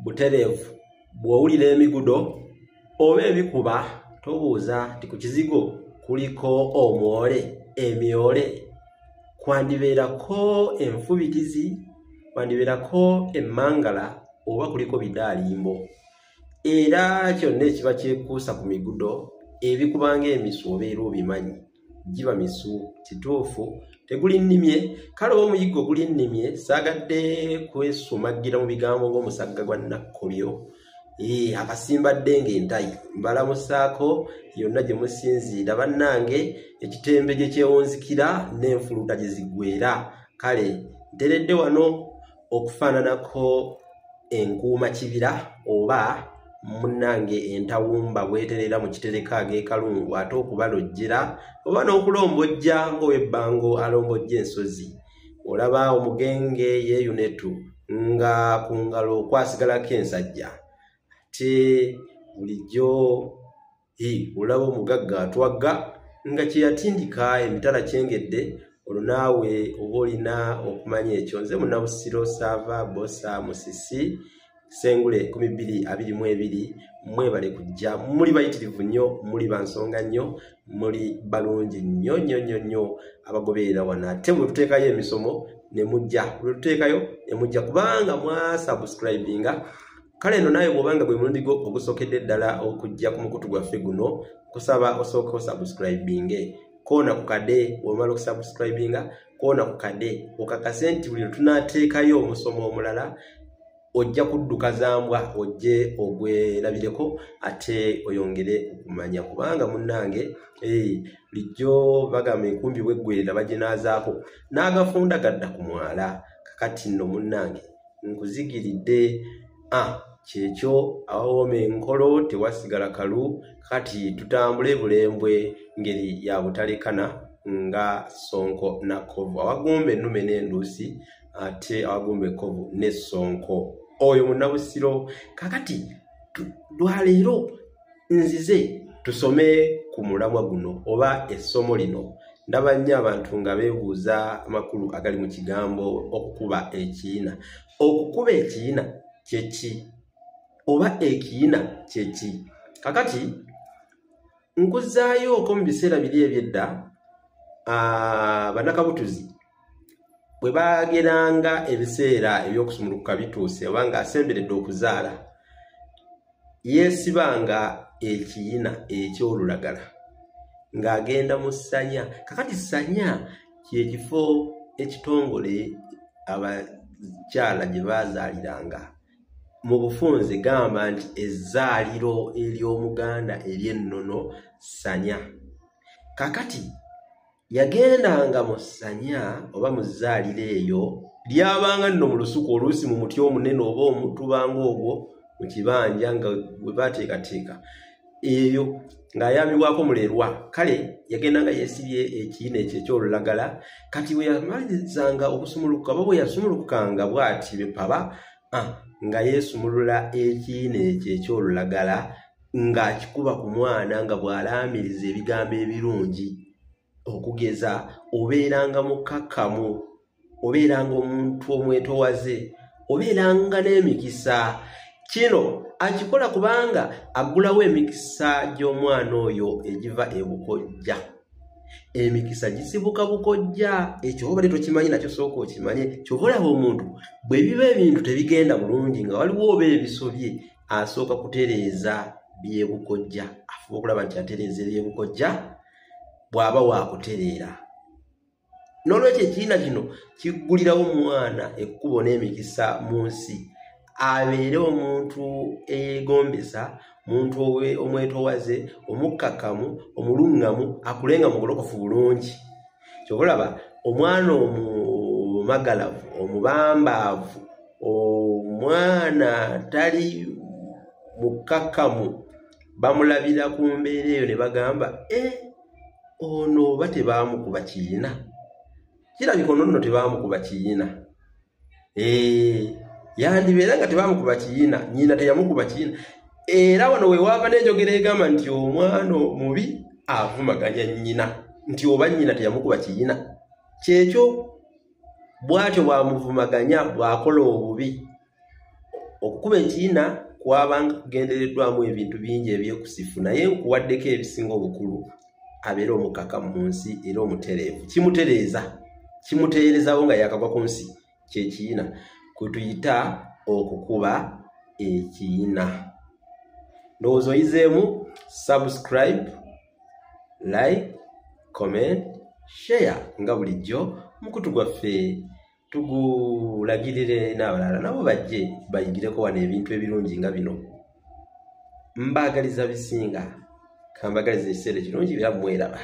Butereevu bw'owulira emigudo oba ebikuba tobuuza nti ku kizigo kuliko omwole, emyole, kwandibeerako enfubitizi, kwandibeerako emmangala oba kuliko bidaalimbo. Era kyonna ekiba kyekuusa ku migudo ebikuba ng'emisu obeera obimanyi, giba misu kituufu teguli nnimye. Kale oba omuyiggo guli nnimye, saagadde kwesumagira mu bigambo ng'omusagga gwa Nakkolyo. Akasimbadde ng'entayi. Mbalamusaako yonna gye musinziira bannange, ekitembe gye kyewunzikira n'enfuluta gye ziggweera. Kale nteredde wano okufaananako enkuuma kibira oba munnange entawumba bweterera mu kitereka ag'ekalungu, ate okubalojjera oba n'okulombojja ng'ow'ebbango alombojja ensozi. Olaba omugenge yeeyunetu nga ku ngalo kwasigalako ensajja, ate bulijjo olaba omugagga atwagga nga kye yatindika emitala kyengedde. Olwo naawe oba olina okumanya ekyo. Nze Munnabusiro Saava Bosa Musisi Sengule 2022. Mwebale kujja, muli bayitirivu nnyo, muli bansonga nnyo, muli balungi nnyo nnyo nnyo nnyo abagoberera wano. Ate bwe tuteekayo emisomo ne mujja, bwe tuteekayo ne mujja, kubanga mwasubscribinga. Kale nno naawe bw'obanga gwe mulundi gwo ogusookedde ddala okujja ku mukutu gwaffe guno, kusaba osooke osubscribinge, koona ku kade. Bw'omala okusubscribinga, koona ku kade okakase nti buli lwe tunaateekayo omusomo omulala ojja kudduka zambwa ojje ogwerabireko ate oyongere okumanya, kubanga munnange lijjo bagamba enkumbi bweggwerera baginaazaako n'agafunda gadda ku mwala. Kakati nno munnange nkuzigiridde, kyekyo awawooma enkolo tewasigala kalu. Kati tutambule bulembwe ngeri ya butalekana nga ssonko na kkovu, awagumba ennume n'enduusi ate awagumba ekkovu n'essonko. Oyo Munnabusiro. Kakati lwaleero nzize tusome ku mulamwa guno oba essomo lino. Ndaba nnyo abantu nga beebuuza amakulu agali mu kigambo okukuba ekiyina. Okukuba ekiyina kye ki? Oba ekiyina kye ki? Kakati nkuzzaayoko mu biseera biri eby'edda, bannakabutuzi bwe baageranga ebiseera eby'okusumulukuka bituuse oba ng'asemberedde okuzaala, yeesibanga ekiyina eky'olulagala ng'agenda mu ssanya. Kakati ssanya kye kifo ekitongole abakyala gye baazaaliranga. Mu bufunze gamba nti ezzaaliro ery'Omuganda ery'ennono ssanya. Kakati yagendanga mu ssanya oba mu zzaaliro eyo, lyabanga nno mu lusuku, oluusi mu muti omunene oba omutuba ng'ogwo mu kibanja nga bwe baateekateeka eyo, ng'ayambibwako mulerwa. Kale yagendanga yeesibye ekiyina ekyo eky'olulagala. Kati bwe yamalirizanga okusumulukuka oba bwe yasumulukukanga bw'ati bepaba, nga yeesumulula ekiyina ekyo eky'olulagala ng'akikuba ku mwana nga bw'alaamiriza ebigambo ebirungi. Okugeza, obeeranga mukkakkamu, obeeranga omuntu omwetowaze, obeeranga n'emikisa. Kino akikola kubanga aggulawo emikisa gy'omwana oyo egiva ebukojja. Emikisa gisibuka bukojja. Ekyo obadde tokimanyi, nakyo sooka okimanye. Kyova olaba omuntu bwe biba ebintu tebigenda bulungi nga waliwo oba ebisobye, asooka kutereeza byebukojja. Afuba okulaba nti atereeza ebyebukojja bw'aba waakutereera. N'olwekyo ekiyina kino kiggulirawo omwana ekkubo n'emikisa mu nsi, abeere omuntu eyeegombesa, muntu omwetowaze, omukkakkamu, omuluŋŋamu, akulenga mugolokofu bulungi. Kyova olaba omwana omumagalavu, omubambaavu, omwana tali mukkakkamu, bamulabira ku mbeera eyo ne bagamba ono oba tebaamukuba kiyina, kirabika ono nno tebaamukuba kiyina. Yandibeera nga tebaamukuba kiyina, nnyina teyamukuba kiyina. Era wano we waava n'enjogera egamba nti omwana omubi avumaganya nnyina, nti oba nnyina teyamukuba kiyina. Kyekyo bw'atyo bw'amuvumaganya bw'akola obubi. Okukuba ekiyina kwabanga kugendereddwamu ebintu bingi ebyekusifu, naye nkuwaddeko ebisinga obukulu. Abeere omukakamu mu nsi era omutereevu, kimutereeza, kimuteerezawo nga yakagwa ku nsi. Kyekiyina kwe tuyita okukuba ekiyina. Ndowooza oyizeemu. Subscribe, like, comment, share nga bulijjo. Mukutu gwaffe tugulagirire n'abalala nabo bajje bayigireko wano ebintu ebirungi nga bino. Mbaagaliza bisinga, kambagaliza ekiseera ekirungi era mweraba.